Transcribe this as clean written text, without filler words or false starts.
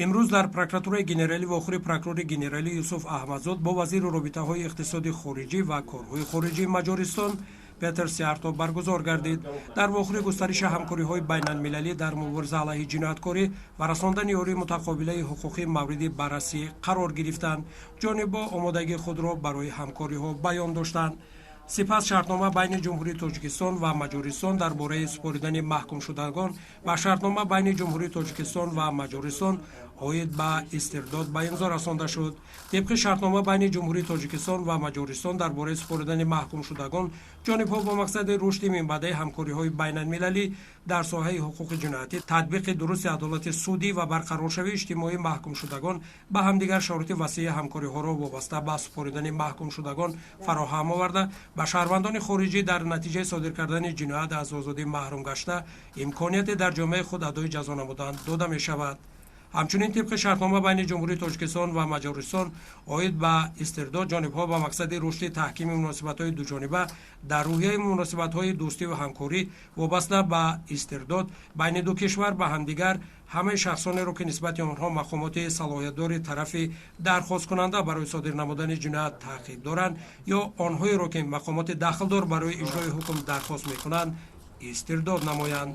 Имрӯз дар Прокуратураи генералӣ вохӯри прокурори генералӣ Юсуф Аҳмадзод бо вазири робитаҳои иқтисоди хориҷӣ ва корҳои хориҷии Маҷористон Петер Сиарто баргузор гардид. Дар вохӯри густариши ҳамкориҳои байналмилалӣ дар мубориза алайҳи ҷинояткорӣ ва расондани ёрии мутақобилаи ҳуқуқӣ мавриди баррасӣ қарор гирифтанд. Ҷонибҳо омодагии худро барои ҳамкориҳо баён доштанд. Сипас шартнома байни Ҷумҳурии Тоҷикистон ва Маҷористон дар бораи супоридани маҳкумшудагон ва шартнома байни Ҷумҳурии Тоҷикистон ва Маҷористон оид ба истирдод ба имзо расонда шуд. Тибқи шартнома байни Ҷумҳурии Тоҷикистон ва Маҷористон дар бораи супоридани маҳкумшудагон, ҷонибҳо бо мақсади рушди минбаъдаи ҳамкориҳои байналмилалӣ дар соҳаи ҳуқуқи ҷиноятӣ, татбиқи дурусти адолати судӣ ва барқароршавии иҷтимоии маҳкумшудагон ба ҳамдигар шароити васеи ҳамкориҳоро вобаста ба супоридани маҳкумшудагон фароҳам оварда, ба шаҳрвандони хориҷӣ дар натиҷаи содир кардани ҷиноят аз озодӣ маҳрум гашта имконияте дар ҷомеаи худ адои ҷазо намудан дода мешавад. Ҳамчунин, тибқи шартнома байни Ҷумҳурии Тоҷикистон ва Маҷористон оид ба истирдод, ҷонибҳо ба мақсади рушди таҳкими муносибатҳои дуҷониба дар рӯҳияи муносибатҳои дӯстиву ҳамкорӣ вобаста ба истирдод байни ду кишвар ба ҳамдигар ҳамаи шахсонеро, ки нисбати онҳо мақомоти салоҳиятдори тарафи дархосткунанда барои содир намудани ҷиноят таъқиб доранд ё онҳоеро, ки мақомоти дахлдор барои иҷрои ҳукм дархост мекунанд, истирдод намоянд.